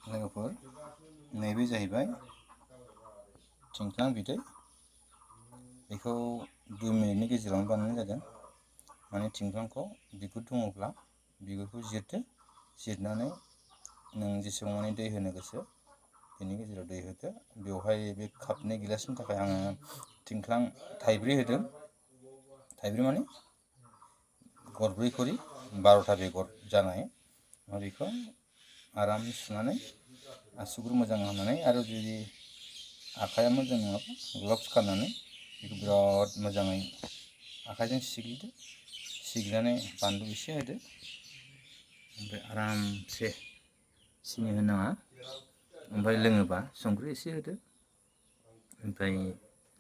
लोगोफोर नैबे जाहैबाय थिंख्लां बिदै। बेखौ 2 मिनिटनि गेजेरावनो बानायनाय जादों। माने थिंख्लांखौ बिगुर दङब्ला बिगुरखौ जिरदो, जिरनानै नों जेसेबां माने दै होनो गोसो बेनि गेजेराव दै होदो। बेवहाय बे कापनै गिलासनि थाखाय आङो थिंख्लां थाइब्रै होदों। थाइब्रै माने गरब्रै खरि 12था बेगर जानाय। बेखौ आराम सुनानै आसुगुर मोजां हानानै, आरो जुदि आखाइया मोजां नङाबा ग्लभ्स गाननानै बेखौ बिराद मोजाङै आखाइजों सिग्लिदो। सिग्लिनानै बानलु एसे होदो। ओमफ्राय आरामसे सिनि होनाङा। ओमफ्राय लोङोबा संख्रि एसे होदो। ओमफ्राय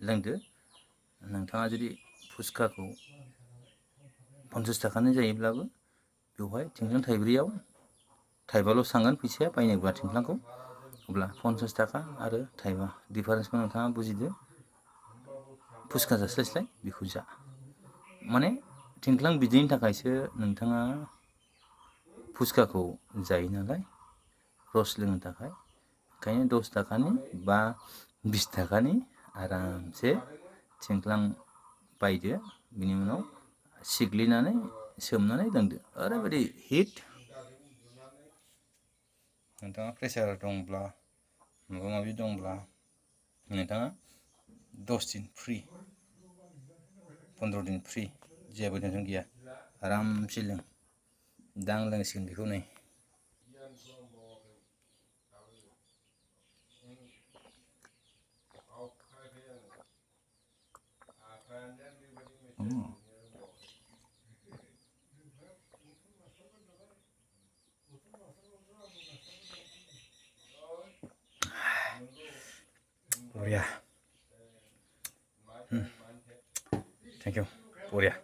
लोंदो। नोंथाङा जुदि फुसखाखौ 50 थाखानि जायोब्लाबो बेवहाय थिंख्लां थाइब्रैयाव थाइबाल' थांगोन फैसाया बायनोब्ला थिंख्लांखौ, अब्ला 50 थाखा आरो थाइबा डिफारेन्सखौ नोंथाङा बुजिदो। फुसखा जास्लायस्लाय बेखौ जा। माने थिंख्लां बिदैनि थाखायसो नोंथाङा फुसखाखौ जायो नालाय, रस लोंनो थाखाय। ओंखायनो 10 थाखानि बा 20 थाखानि आरामसे थिंख्लां बायदो। बिनि उनाव सिग्लिनानै सोमनानै लोंदो। ओरैबायदि हिट। नोंथाङा प्रेसार दंब्ला, माबा माबि दंब्ला, नोंथाङा 10 दिन फ्रि, 15 दिन फ्रि, जेबो टेनसन गैया। आरामसे लों। दा आं लोंसिगोन बेखौ नै। बरिया। Thank you. बरिया।